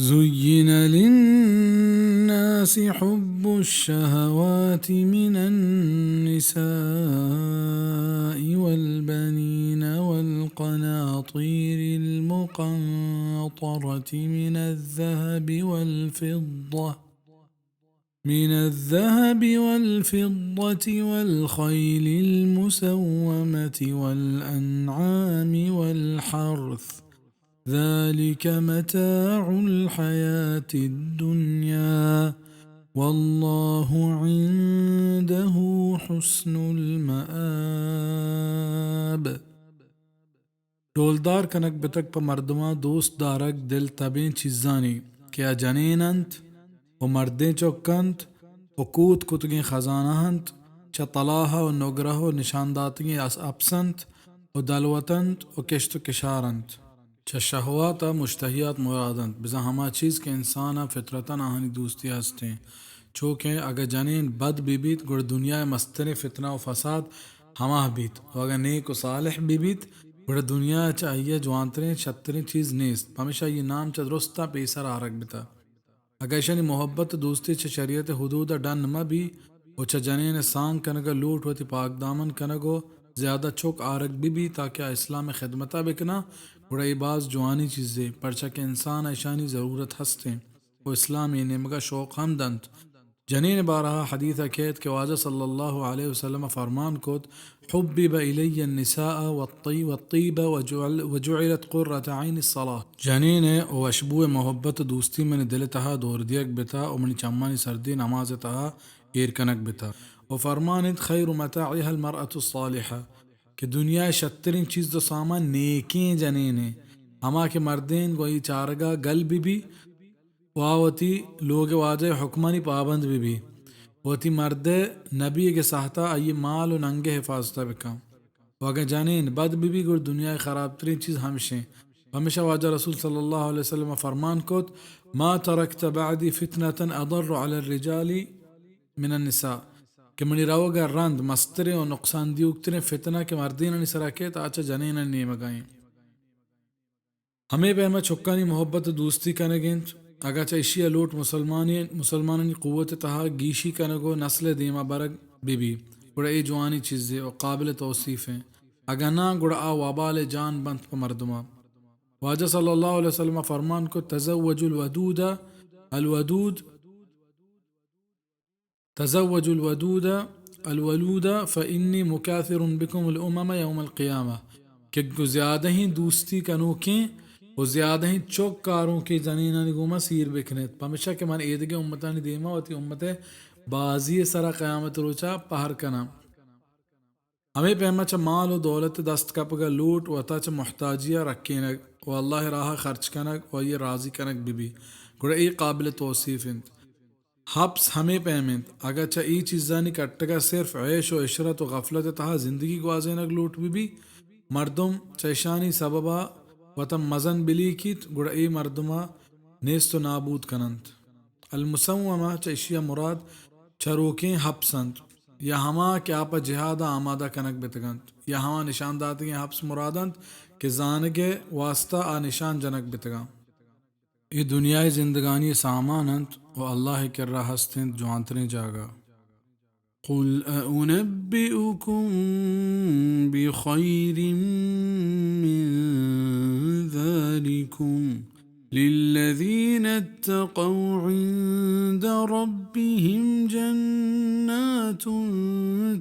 زين للناس حب الشهوات من النساء والبنين والقناطير المقنطرة من الذهب والفضة، من الذهب والفضة والخيل المسومة والأنعام والحرث، ذلك متاع الحياة الدنيا والله عنده حسن المآب. ڈولدار کنگ بتگ پہ مردماں دوست دارگ دل تبیں چیزانی کہ آ جنین انت و مردیں چک انت و کوت کتگیں خزانہ انت، چہ تلاہ و نگرہ و نشان داتگیں اس-، اپس انت و دلوت انت و کشت و کشار انت۔ چہ شہوات ء مشتہیات مراد انت، بزاں ہما چیز کہ انسان ء فطرتاً آہانی دوستی ہستیں۔ چو کہ اگہ جنین بد بہ بیت، گڑا دنیا ء مستریں فتنہ و فساد ہما بیت، و اگہ نیک و صالح بہ بیت، گڑا دنیا ء چہ آئی ء جوانتریں، شتریں چیز نیست۔ پمیشا آئی ء نام چہ درستاں پیسر آرگ بتہ۔ اگہ ایشانی محبت ء دوستی چہ شریعت ء حدود ء ڈن مہ بی و چہ جنین ء سانگ کنگ ء لوٹ وتی پاک دامن کنگ و زیادہ چک آرگ بہ بی تاکہ آ اسلام ء خدمت ء بکناں، گڑا اے باز جوانیں چیزے، پرچا کہ انسان ء ایشانی ضرورت ہستیں و اسلام اے نیمگ ء شوق ہم دنت۔ جنین ء بارہ ء حدیث ء کیت کہ واجہ صلی اللہ علیہ وسلم ء فرمان کت، حبب الی النساء والطی-، والطیب وجعل-، وجعلت قرۃ عینی الصلاۃ۔ جنین ء وشبو ء محبت ء دوستی منی دل ء تہا دور دیگ بتا و منی چمانی سردی نماز ء تہا ایر کنگ بتا۔ و فرمان انت، خیر متاعها المرأة الصالحة، کہ دنیا ء شتریں چیز و سامان نیکیں جنین ء، ہما کہ مردین گوں آئی چارگا گل بہ بی، و آ وتی لوگ ء واجہ ء حکمانی پابند بہ بی، وتی مرد ء نہ بیگ ء ساہتا آئی ء مال و ننگ ء حفاظت ء بکن۔ و اگاں جنین بد بہ بی، گڑا دنیا ء خرابتریں چیز ہمشیں۔ پمیشا واجہ رسول صلی اللہ علیہ وسلم ء فرمان کت، ما ترکت بعدی فتنة اضر علی الرجال من النساء، کہ منی روگ ء رند مستریں و نقصان دیوکتریں فتنہ کہ مردینانی سرا کیت، آ چہ جنینانی نیمگا ایں۔ ہمے پیم ء چکانی محبت ء دوستی کنگ انت۔ اگاں چہ ایشی ء لوٹ مسلمانی، مسلمانانی قوت ء تہا گیشی کنگ و نسل ء دیما برگ بہ بی، گڑا اے جوانیں چیزے و قابل توصیف انت۔ اگاں ناں، گڑا آ وبال ء جان بنت پہ مردماں۔ واجہ صلی اللہ علیہ وسلم ء فرمان کت، تزوجوا الودود، الودود، تزوجوا الودود الولود فإني مكاثر بكم الأمم يوم القيامة، کہ گو زیادہیں دوستی کنوکیں و زیادہیں چک کاروکیں جنینانی گوما سیر بکنیت، پمیشا کہ من ایدگہ امتانی دیما وتی امت ء بازی ء سرا قیامت روچا پہر کناں۔ ہمے پیما چہ مال و دولت ء دست کپگ ء لوٹ وتا چہ محتاجی ء رکینگ و اللہ ء راہ ء خرچ کنگ و آئی ء راضی کنگ بہ بی، گڑا اے قابل توصیف انت۔ حبس ہمے پیم انت۔ اگاں چہ اے چیزانی کٹگ ء صرف عیش و عشرت و غفلت ء تہا زندگی گوازینگ لوٹ بہ بی، مردم چہ اشانی سبب ء وتا مزن بلیکیت، گڑا اے مردم ء نیست و نابود کن انت۔ المسومہ چہ اشی ء مراد چروکیں حبس انت، یا ہما کہ آ پہ جہاد ء آمادہ کنگ بتگ انت، یا ہما نشان داتگیں حبس مراد انت کہ زانگ ء واسطہ آ نشان جنگ بتگ انت۔ اے دنیا ء زندگانی ء سامان انت و اللہ ء کرا ہست انت جوانتریں جاگہ۔ قل أنبئكم بخير من ذلكم للذين اتقوا عند ربهم جنات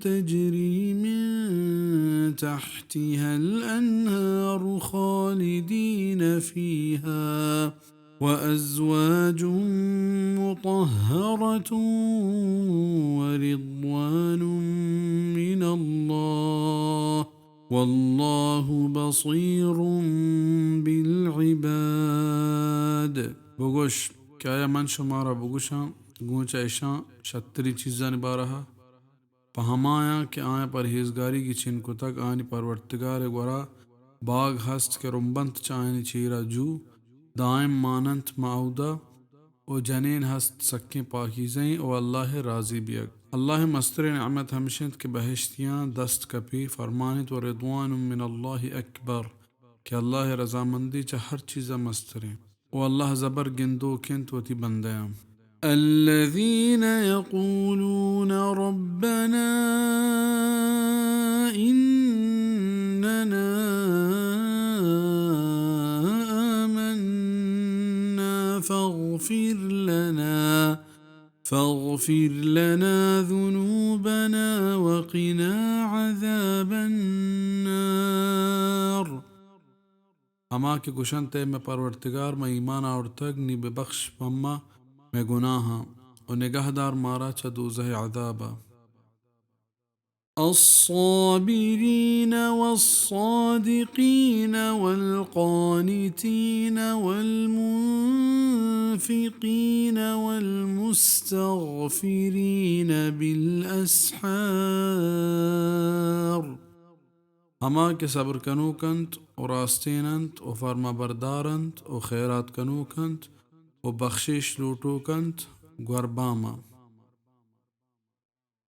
تجري من تحتها الأنهار خالدين فيها وأزواج مطهرة ورضوان من الله والله بصير بالعباد۔ بگوش کہ آیا من شمارا بگوشاں گوں چہ اشاں شتریں چیزانی بارہا؟ پہ ہمایاں کہ آیاں پرہیزگاری گچین کتگ، آیانی پروردگار ء گورا باگ ہست کہ رمبنت چہ آیانی چیرا جو دائم ماننت معہودہ، و جنین ہست سکیں پاکیزہ ایں و اللہ ء راضی بیگ۔ اللہ ء مستریں نعمت ہمش انت کہ بہشتیاں دست کپی، فرمانیت، و رضوان من اللہ اکبر، کہ اللہ ء رضامندی چہ ہر چیزا مستریں۔ و اللہ زبر گندوک انت وتی بندیاں۔ الذين يقولون ربنا إننا آمنا فاغفر لنا، فاغفر لنا ذنوبنا وقنا عذاب النار۔ ہما کہ گوشنت، اے مئے پروردگار، ما ایمان آورتگ، نی ببخش پہ ما مئے گناہاں و نگہدار مارا چہ دوزہ عذابا۔ الصابرين والصادقين والقانتين والمنفقين والمستغفرين بالأسحار۔ ہما کہ صبر کنوک انت و راستین انت و فرما بردار انت و خیرات کنوک انت و بخشش لوٹوک انت گورباما۔